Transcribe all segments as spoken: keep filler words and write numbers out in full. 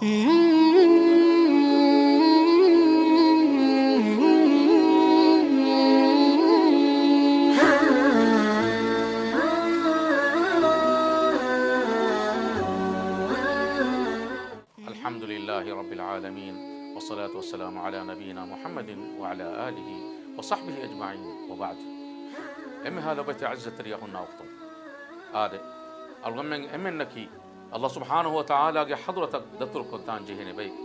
الحمد لله رب العالمين، والصلاة والسلام على نبينا محمد وعلى آله وصحبه أجمعين، وبعد. އެންމެހާ ލޮބުވެތި ޢިއްޒަތްތެރި އަޚުންނާ އުޚްތުން. އާދެ، އަޅުގަނޑުމެން އެންމެންނަކީ ﷲ ސުބްޙާނަހޫ ވަތަޢާލާގެ ޙަޟްރަތަށް ދަތުރުކޮށްދާން ޖެހޭނެ ބައެއް.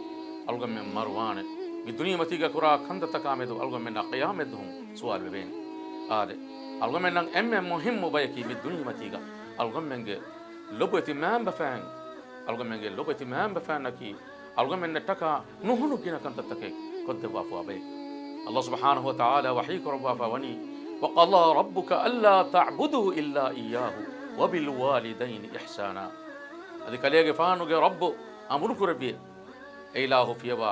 އަޅުގަނޑުމެން މަރުވާނެ. މި ދުނިޔެމަތީގަ ކުރާ ކަންތައްތަކާ މެދު އަޅުގަނޑުމެންނަށް ޤިޔާމަތްދުވަހު ސުވާލު ވެވޭނެ. އާދެ، އަޅުގަނޑުމެންނަށް އެންމެ މުހިއްމު ބަޔަކީ މި ދުނިޔެމަތީގަ އަޅުގަނޑުމެންގެ ލޮބުވެތި މައިންބަފައިން، އަޅުގަނޑުމެންގެ ލޮބުވެތި މައިންބަފައިންނަކީ އަޅުގަނޑުމެންނަށްޓަކާ ނުހުނު ގިނަ ކަންތައްތަކެއް ކޮށްދެއްވާފަވާ ބައެއް. ﷲ ސުބްޙާނަހޫ ވަތަޢާލާ ވަޙީ ކުރައްވާފަ ވަނީ، وَقَضَىٰ رَبُّكَ أَلَّا تَعْبُدُوا إِلَّا إِيَّاهُ وَبِالْوَالِدَيْنِ إِحْسَانًا. އަދި ކަލޭގެފާނުގެ ރައްބު އަމުރުކުރެއްވިއޭ، އެއިލާހު ފިޔަވާ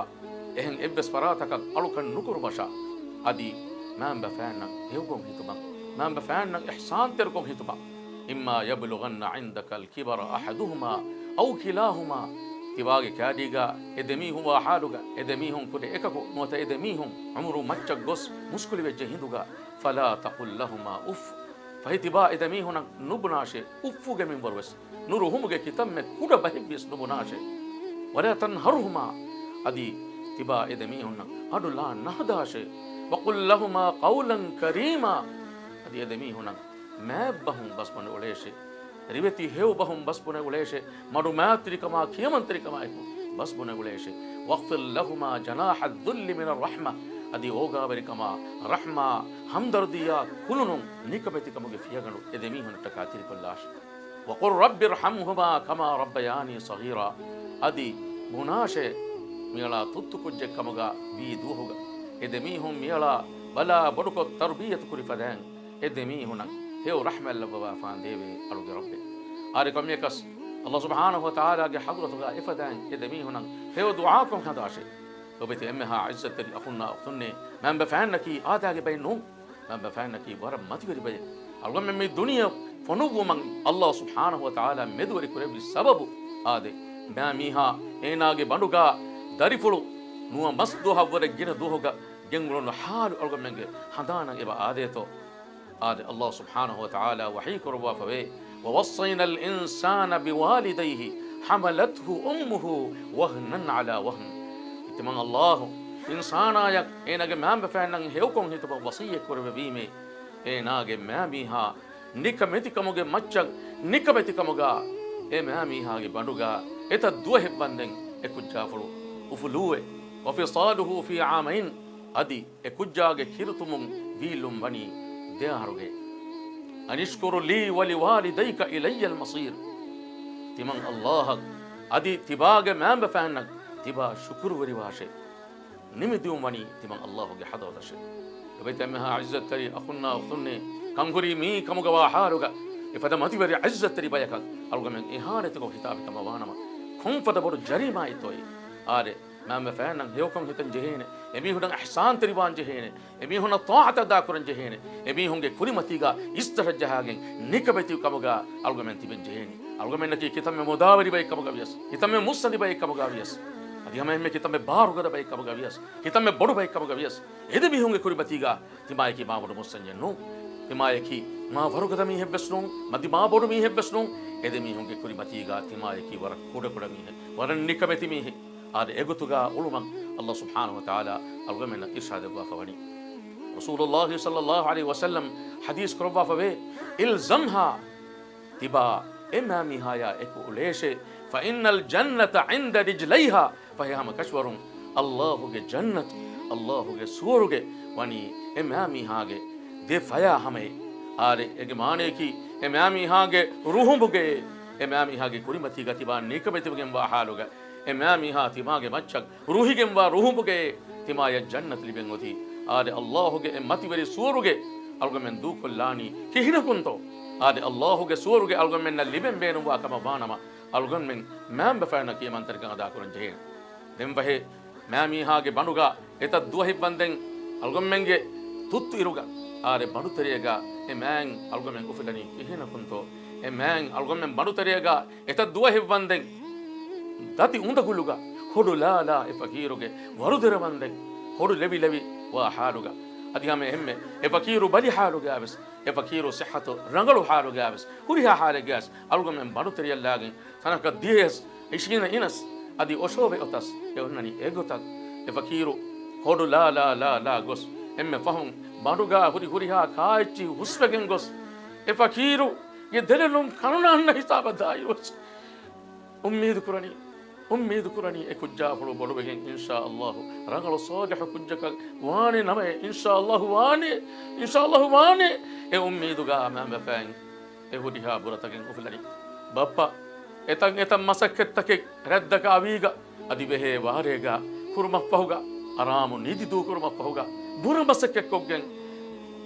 އެހެން އެއްވެސް ފަރާތަކަށް އަޅުކަން ނުކުރުމަށާ، އަދި މައިންބަފައިންނަށް ހެޔޮކޮށް ހިތުމަށް، މައިންބަފައިންނަށް އިޙްސާންތެރިކޮށް ހިތުމަށް، إِمَّا يَبْلُغَنَّ عِنْدَكَ الْكِبَرَ أَحَدُهُمَا أَوْ كِلَاهُمَا، ތިބާގެ ކައިރީގަ އެ ދެމީހުން ވާ ޙާލުގަ، އެ ދެމީހުން ކުރެ އެކަކު ނުވަތަ އެ ދެމީހުން ޢުމުރު މައްޗަށް ގޮސް މުސްކުޅިވެއްޖެ ހިނދުގަ، فَلَا تَقُل لَّهُمَا أُفٍّ، ފަހެ ތިބާ އެ ދެމީހުނަށް ނުބުނާށޭ، އުއްފުގެ މިންވަރުވެސް ނުރުހުމުގެ ކިތަންމެ ކުޑަ ބަހެއްވިޔަސް ނުބުނާށޭ. وَلَا تَنْهَرْهُمَا، އަދި ތިބާ އެ ދެމީހުންނަށް އަޑު ލާން ނަހަދާށޭ. وَقُل لَّهُمَا قَوْلًا كَرِيمًا، އަދި އެ ދެމީހުނަށް މާތް ބަހުން ބަސްބުނެ އުޅޭށޭ. ރިވެތި ހެޔޮ ބަހުން ބަސްބުނެ އުޅޭށޭ. މަޑުމައިތިރިކަމާ ކިޔަމަންތެރިކަމާއެކު ބަސްބުނެ އުޅޭށޭ. وَاخْفِضْ لَهُمَا جَنَاحَ الذُّلِّ مِنَ الرَّحْمَةِ، އަދި އޯގާވެރިކަމާ، ރަޙްމާ، ހަމްދަރްދީއާ ކުލުނުން ނިކަމެތިކަމުގެ ފިޔަގަނޑު އެ ދެމީހުންނަށްޓަކާ ތިރިކޮށްލާށޭ. وَقُل رَّبِّ ارْحَمْهُمَا كَمَا رَبَّيَانِي صَغِيرًا، އަދި ބުނާށޭ، މިއަޅާ ތުއްތު ކުއްޖެއް ކަމުގަ ވީ ދުވަހުގަ އެ ދެމީހުން މިއަޅާ ބަލާ ބޮޑުކޮށް ތަރުބިއްޔަތު ކުރި ފަދައިން އެ ދެމީހުނަށް ހެޔޮ ރަޙްމަތް ލައްވަވާފާން ދޭވޭ އަޅުގެ ރައްބެ. އާދެ، ކޮންމެޔަކަސް ﷲ ސުބްޙާނަހޫ ވަތަޢާލާގެ ޙަޟްރަތުގަ އެފަދައިން އެ ދެމީހުނަށް ހެޔޮ ދުޢާކޮށް ހަދާށޭ. ލޮބުވެތި އެންމެހާ ޢިއްޒަތްތެރި އަޚުންނާ އުޚްތުންނޭ، މައިންބަފައިންނަކީ އާދައިގެ ބައެއް ނޫން. މައިންބަފައިންނަކީ ވަރަށް މަތިވެރި ބައެއް. އަޅުގަނޑުމެން މި ދުނިޔެ ފޮނުއްވުމަށް ﷲ ސުބްޙާނަހޫ ވަތަޢާލާ މެދުވެރި ކުރެއްވި ސަބަބު، އާދެ، މާމީހާ އޭނާގެ ބަނޑުގަ ދަރިފުޅު ނުވަ މަސް ދުވަހަށްވުރެ ގިނަ ދުވަހުގަ ގެންގުޅުނު ޙާލު އަޅުގަނޑުމެންގެ ހަނދާނަށް އެބަ އާދޭތޯ؟ އާދެ، ﷲ ސުބްޙާނަހޫ ވަތަޢާލާ ވަޙީ ކުރައްވާފަވޭ، وَوَصَّيْنَا الْإِنسَانَ بِوَالِدَيْهِ حَمَلَتْهُ أُمُّهُ وَهْنًا عَلَىٰ وَهْنٍ. ތިމަން ﷲ އިންސާނާޔަށް އޭނާގެ މައިންބަފައިންނަށް ހެޔޮކޮށް ހިތުމަށް ވަޞިއްޔަތް ކުރެވެވީމޭ، އޭނާގެ މައިމީހާ ނިކަމެތިކަމުގެ މައްޗަށް ނިކަމެތިކަމުގަ އެ މައިމީހާގެ ބަނޑުގަ އެތައް ދުވަހެއް ވަންދެން އެ ކުއްޖާފުޅު އުފުލުވޭ. وَفِصَالُهُ فِي عَامَيْنِ، އަދި އެ ކުއްޖާގެ ކިރުތުމުން ވީއްލުން ވަނީ ދެ އަހަރުގައި. أَنِ اشْكُرْ لِي وَلِوَالِدَيْكَ إِلَيَّ الْمَصِيرُ. ތިމަން ﷲ އަށް އަދި ތިބާގެ މައިންބަފައިންނަށް ތިބާ ޝުކުރުވެރިވާށޭ. ނިމިދިއުން ވަނީ ތިމަން ﷲ ގެ ޙަޟްރަތަށޭ. ލޮބުވެތި އެންމެހާ ޢިއްޒަތްތެރި އަޚުންނާ އުޚްތުންނޭ، ކަންހުރީ މިއީ ކަމުގަވާ ޙާލުގަ އެފަދަ މަތިވެރި ޢިއްޒަތްތެރި ބަޔަކަށް އަޅުގަމެން އިހާނެތިކޮށް ހިތާވި ކަމަށް ވާނަމަ، ކޮންފަދަ ބޮޑު ޖަރީމާއެއްތޯއޭ؟ އާދެ، މައިންބަފައިންނަށް ހެޔޮކޮށް ހިތަން ޖެހޭނެ، އެމީހުންނަށް އިޙްސާންތެރިވާން ޖެހޭނެ، އެމީހުންނަށް ޠާޢަތް އަދާކުރަން ޖެހޭނެ، އެމީހުންގެ ކުރިމަތީގަ އިސްތަށަށް ޖަހާގެން ނިކަމެތި ކަމުގަ އަޅުގަމެން ތިބެން ޖެހޭނީ. އަޅުގަމެންނަކީ ކިތަންމެ މުދާވެރި ބައެއް ކަމުގަ ވިޔަސް، ކިތަންމެ މުއްސަނދި ބައެއް ކަމުގަ ވިޔަސް، އަދި ހަމައެހެންމެ ކިތަންމެ ބާރުގަދަ ބައެއް ކަމުގަ ވިޔަސް، ކިތަންމެ ބޮޑު ބައެއް ކަމުގަ ވިޔަސް، އެ ދެމީހުންގެ ކުރިމަތީގަ ތިމާޔަކީ މާ ބޮޑު މުއްސަންޏެއް ނޫން. ތިމާޔަކީ މާ ވަރުގަދަ މީހެއްވެސް ނޫން، މަތި މާ ބޮޑު މީހެއްވެސް ނޫން. އެ ދެމީހުންގެ ކުރިމަތީގަ ތިމާޔަކީ ވަރަށް ކުޑަކުޑަ މީހެއް، ވަރަށް ނިކަމެތި މީހެއް. އާދެ، އެގޮތުގަ އުޅުމަށް ﷲ ސުބްޙާނަހޫ ވަތަޢާލާ އަޅުގަމެންނަށް އިރްޝާދެއްވާފަ ވަނީ. ރަސޫލުﷲ ޞައްލަﷲ ޢަލައިހި ވަސައްލަމް ޙަދީޘް ކުރައްވާފަވޭ، الْزَمْهَا، ތިބާ އެ މާމީހާޔާ އެކު އުޅޭށޭ، فَإِنَّ الْجَنَّةَ عِنْدَ رِجْلَيْهَا، ފަހެ ހަމަ ކަށަވަރުން ﷲ ގެ ޖަންނަތު، ﷲ ގެ ސުވަރުގެ ވަނީ އެ މާމީހާގެ ދެ ފަޔާ ހަމައޭ. އާދެ، އޭގެ މާނަޔަކީ އެ މާމީހާގެ ރުހުމުގެ، އެ މާމީހާގެ ކުރިމަތީގަ ތިބާ ނިކަމެތިވެގެންވާ ޙާލުގަ، އެ މާމީހާ ތިމާގެ މައްޗަށް ރުހިގެންވާ ރުހުމުގެ ތިމާޔަށް ޖަންނަތު ލިބެން އޮތީ. އާދެ، ﷲ ގެ އެ މަތިވެރި ސުވަރުގެ އަޅުގަމެން ދޫކޮށްލާނީ ކިހިނަކުންތޯ؟ އާދެ، ﷲ ގެ ސުވަރުގެ އަޅުގަމެންނަށް ލިބެން ބޭނުންވާ ކަމަށް ވާނަމަ، އަޅުގަނޑުމެން މައިންބަފައިންނަށް ކިޔަމަންތެރިކަން އަދާކުރަން ޖެހޭނެ. ދެން ފަހެ، މާމީހާގެ ބަނޑުގަ އެތައް ދުވަހެއް ވަންދެން އަޅުގަނޑުމެންގެ ތުއްތު އިރުގަ، އާދެ، ބަނޑުތެރެއަގަ އެ މާތް އަޅުގަނޑުމެން އުފުލަނީ ކިހިނަކުންތޯ؟ އެ މާތް އަޅުގަނޑުމެން ބަނޑުތެރެއަގަ އެތައް ދުވަހެއް ވަންދެން ދަތި އުނދަގުލުގަ ހޮޑު ލާލާ އެ ފަޤީރުގެ ވަރުދެރަވަންދެން ހޮޑު ލެވި ލެވި ވާ ޙާލުގަ، އަދި ހަމަ އެހެންމެ އެ ފަޤީރު ބަލި ޙާލުގައިވެސް، އެ ފަޤީރު ޞިއްޙަތު ރަނގަޅު ޙާލުގައިވެސް، ހުރިހާ ޙާލެއްގައިވެސް އަޅުގަމެން ބަނޑުތެރިއަށްލާގެން ތަނަކަށް ދިޔަޔަސް، އިށީނެ އިނަސް، އަދި އޮށޯވެ އޮތަސް އެ އޮންނަނީ އެގޮތަށް. އެ ފަޤީރު ހޮޑު ލާ ލާ ލާ ލާ ގޮސް އެންމެ ފަހުން ބަނޑުގަ ހުރި ހުރިހާ ކާއެއްޗިހި ހުސްވެގެން ގޮސް، އެ ފަޤީރުގެ ދެލޮލުން ކަނުނާންނަ ހިސާބަށް ދާއިރުވެސް އުއްމީދު ކުރަނީ، އުއްމީދު ކުރަނީ އެ ކުއްޖާފުޅު ބޮޑުވެގެން އިންޝާ ﷲ ރަނގަޅު ޞާލިޙު ކުއްޖަކަށް ވާނެ ނަމައޭ، އިންޝާ ﷲ ވާނެ، އިންޝާ ﷲ ވާނެ. އެ އުއްމީދުގަ މައިންބަފައިން އެ ހުރިހާ ބުރަތަކެއް އުފުލަނީ. ބައްޕަ، އެތަން އެތަން މަސައްކަތްތަކެއް ރަތްދަކަ އަވީގަ އަދި ވެހޭ ވާރޭގަ ކުރުމަށްފަހުގަ، އަރާމު ނިދި ދޫކުރުމަށްފަހުގަ، ބުރަ މަސައްކަތްކޮށްގެން،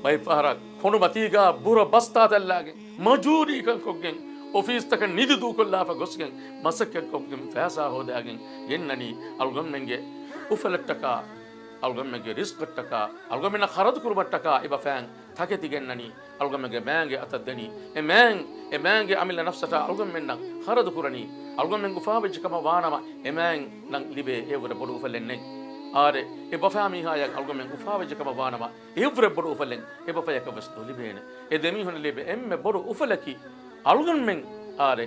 ބައެއްފަހަރަށް ކޮނޑުމަތީގަ ބުރަ ބަސްތާތައްލާގެން، މަޖޫރީކަން ކޮށްގެން، އޮފީސްތަކަށް ނިދި ދޫކޮށްލާފަ ގޮސްގެން، މަސައްކަތްކޮށްގެން، ފައިސާ ހޯދާގެން ގެންނަނީ އަޅުގަނޑުމެންގެ އުފަލަށްޓަކާ، އަޅުގަނޑުމެންގެ ރިޒްޤަށްޓަކާ، އަޅުގަނޑުމެންނަށް ޚަރަދު ކުރުމަށްޓަކާ އެބަފައިން ތަކެތި ގެންނަނީ. އަޅުގަނޑުމެންގެ މާނގެ އަތަށް ދެނީ. އެ މާން، އެ މާންގެ އަމިއްލަ ނަފްސަށާ އަޅުގަނޑުމެންނަށް ޚަރަދު ކުރަނީ. އަޅުގަނޑުމެން އުފާވެއްޖެ ކަމަށް ވާނަމަ، އެ މާންނަށް ލިބޭ އެއަށްވުރެ ބޮޑު އުފަލެއް ނެތް. އާރެ، އެ ބަފާ މީހާޔަށް އަޅުގަނޑުމެން އުފާވެއްޖެ ކަމަށް ވާނަމަ، އެއަށްވުރެ ބޮޑު އުފަލެއް އެ ބަފަޔަކަށް ވެސް ނުލިބޭނެ. އެ ދެމީހުންނަށް ލިބޭ އެންމެ ބޮޑު އުފަލަކީ، އަޅުގަނޑުމެން އާރެ،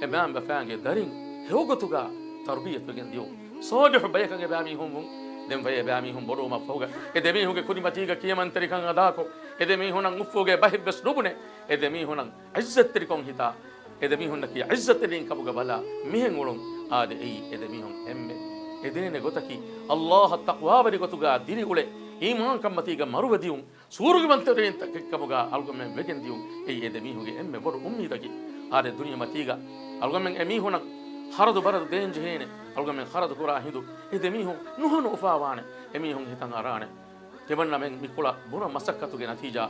އެ މާންބަފައިންގެ ދަރިން ހެޔޮގޮތުގަ ތަރުބިޔަތުވެގެން ދިޔުން. ޞާލިޙު ބަޔަކަށް އެބައިމީހުން ވުން. ދެންފަހެ އެބައިމީހުން ބޮޑުވުމަށްފަހުގަ، އެ ދެމީހުންގެ ކުރިމަތީގަ ކިޔަމަންތެރިކަން އަދާކޮށް، އެ ދެމީހުނަށް އުފުގެ ބަހެއްވެސް ނުބުނެ، އެ ދެމީހުނަށް ޢިއްޒަތްތެރިކޮށް ހިތާ، އެ ދެމީހުންނަކީ ޢިއްޒަތްތެރިން ކަމުގަ ބަލާ މިހެން އުޅުން. އާދެ، އެއީ އެ ދެމީހުން އެންމެ އެދޭނެ ގޮތަކީ، ﷲ އަށް ތަޤްވާވެރި ގޮތުގަ ދިރިއުޅެ، އީމާންކަންމަތީގަ މަރުވެދިޔުން، ސުވަރުގެވަންތަރިންތަކެއްކަމުގަ އަޅުގަނޑުމެން ވެގެން ދިޔުން. އެއީ އެ ދެމީހުންގެ އެންމެ ބޮޑު އުއްމީދަކީ. އާދެ، ދުނިޔެމަތީގަ އަޅުގަނޑުމެން އެމީހުނަށް ޚަރަދު ބަރަދު ދޭން ޖެހޭނެ، އަޅުގަނޑުމެން ޚަރަދު ކުރާ ހިނދު އެ ދެމީހުން ނުހަނު އުފާވާނެ، އެމީހުން ހިތަށް އަރާނެ. ތިމަންނަމެން މި ކުޅަ ބުރަ މަސައްކަތުގެ ނަތީޖާ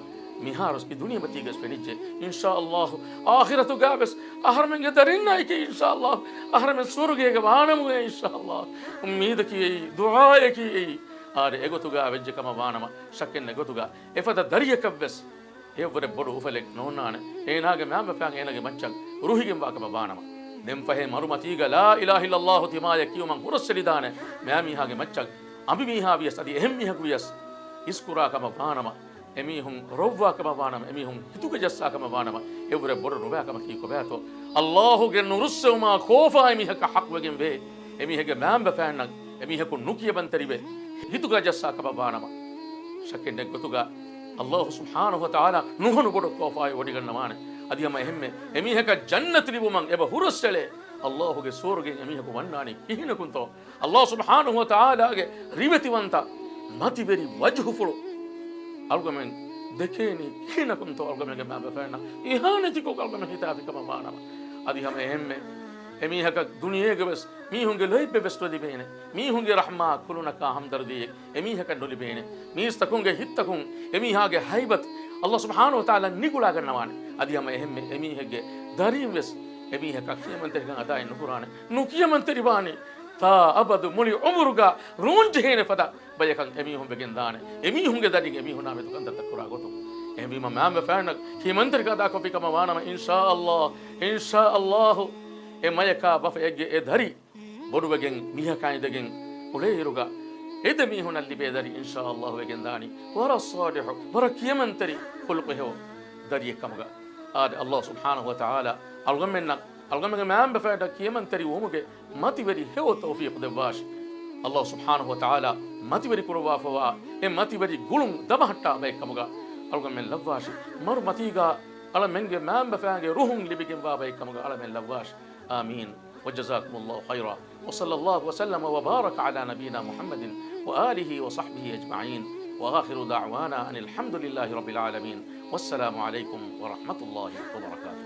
މިހާރުސް މި ދުނިޔެމަތީގަސް ފެނިއްޖެ. އިންޝާ ﷲ އާޚިރަތުގަވެސް އަހަރުމެންގެ ދަރިންނާއެކީ އިންޝާ ﷲ އަހަރުމެން ސުވަރުގޭގަ ވާނަމުގެ އިންޝާ ﷲ. އުއްމީދަކީ އެއީ، ދުޢާއަކީ އެއީ. އާރެ އެގޮތުގަ ވެއްޖެ ކަމަށް ވާނަމަ، ޝައްކެއްނެތް ގޮތުގަ އެފަދަ ދަރިޔަކަށްވެސް އެއަށްވުރެ ބޮޑު އުފަލެއް ނޯންނާނެ. އޭނާގެ މައިންބަފައިން އޭނާގެ މައްޗަށް ރުހިގެންވާ ކަމަށް ވާނަމަ، ދެންފަހެ މަރުމަތީގަ ލާ އިލާހަ އިއްލައްލާހު ތިމާޔަށް ކިޔުމަށް ހުރަސްއެޅިދާނެ މައިމީހާގެ މައްޗަށް އަނބިމީހާ ވިޔަސް އަދި އެހެން މީހަކު ވިޔަސް އިސްކުރާ ކަމަށް ވާނަމަ، އެމީހުން ރޮއްވާ ކަމަށް ވާނަމަ، އެމީހުން ހިތުގަ ޖައްސާ ކަމަށް ވާނަމަ، އެއަށްވުރެ ބޮޑު ނުބައިކަމަކީ ކޮބާތޯ؟ ﷲ ގެ ނުރުއްސެވުމާ ކޯފާ އެމީހަކަށް ޙައްޤުވެގެން ވޭ. އެމީހެއްގެ މައިންބަފައިންނަށް އެމީހަކު ނުކިޔަމަންތެރިވެ، ހިތުގަ ޖައްސާ ކަމަށް ވާނަމަ، ޝައްކެއްނެތް ގޮތުގަ ﷲ ސުބްޙާނަހޫ ވަތަޢާލާ ނުހަނު ބޮޑު ކޯފާއެއް ވޮޑިގަންނަވާނެ. އަދި ހަމަ އެހެންމެ އެމީހަކަށް ޖަންނަތު ލިބުމަށް އެބަ ހުރަސްއެޅޭ. ﷲ ގެ ސުވަރުގެއިން އެމީހަކު ވަންނާނީ ކިހިނަކުންތޯ؟ ﷲ ސުބްޙާނަހޫ ވަތަޢާލާގެ ރިވެތިވަންތަ މަތިވެރި ވަޖުހުފުޅު އަޅުގަމެން ދެކޭނީ ކިހިނަކުންތޯ؟ އަޅުގަމެންގެ މައިންބަފައިންނަށް އިހާނެތިކޮށް އަޅުގަމެން ހިތާފި ކަމަށް ވާނަމަ، އަދި ހަމަ އެހެންމެ އެމީހަކަށް ދުނިޔޭގަވެސް މީހުންގެ ލޯތްބެއްވެސް ނުލިބޭނެ. މީހުންގެ ރަޙްމާ ކުލުނަކާ ހަމްދަރުދީއެއް އެމީހަކަށް ނުލިބޭނެ. މީސްތަކުންގެ ހިތްތަކުން އެމީހާގެ ހައިބަތު ﷲ ސުބްޙާނަހޫ ވަތަޢާލާ ނިގުޅާގަންނަވާނެ. އަދި ހަމަ އެހެންމެ އެމީހެއްގެ ދަރީންވެސް އެމީހަކަށް ކިޔަމަންތެރިކަން އަދާއެއް ނުކުރާނެ. ނުކިޔަމަންތެރިވާނީ ތާ އަބަދު މުޅި އުމުރުގަ ރޯންޖެހޭނެ ފަދަ ބަޔަކަށް އެމީހުން ވެގެން ދާނެ. އެމީހުންގެ ދަރިން އެމީހުނާ މެދު ކަންތައްތައް ކުރާ ގޮތުން. އެހެންވީމަ މައިންބަފައިންނަށް ކިޔަމަންތެރިކަން އަދާކޮށްފި ކަމަށް ވާނަމަ، އިންޝާ ﷲ، އިންޝާ ﷲ، އެ މަޔަކާ ބަފައެއްގެ އެ ދަރި ބޮޑުވެގެން މީހަކާ އިނދެގެން އުޅޭއިރުގަ އެ ދެމީހުނަށް ލިބޭ ދަރި އިންޝާ ﷲ ވެގެން ދާނީ ވަރަށް ޞާލިޙު، ވަރަށް ކިޔަމަންތެރި ޚުލުޤު ހެޔޮ ދަރިއެއް ކަމުގަ. އާދެ، ﷲ ސުބްޙާނަހޫ ވަތަޢާލާ އަޅުގަނޑުމެންނަށް، އަޅުގަނޑުމެންގެ މައިންބަފައިންނަށް ކިޔަމަންތެރި ވުމުގެ މަތިވެރި ހެޔޮ ތައުފީޤު ދެއްވާށި. ﷲ ސުބްޙާނަހޫ ވަތަޢާލާ މަތިވެރި ކުރައްވާފަވާ އެ މަތިވެރި ގުޅުން ދަމަހައްޓާ ބައެއް ކަމުގަ އަޅުގަނޑުމެން ލައްވާށި. މަރު މަތީގަ އަޅަމެންގެ މައިންބަފައިންގެ ރުހުން ލިބިގެންވާ ބައެއް ކަމުގަ އަޅަމެން ލައްވާށި. آمين. وجزاكم الله خيرا. وصلى الله وسلم وبارك على نبينا محمد وآله وصحبه أجمعين. وآخر دعوانا أن الحمد لله رب العالمين. والسلام عليكم ورحمة الله وبركاته.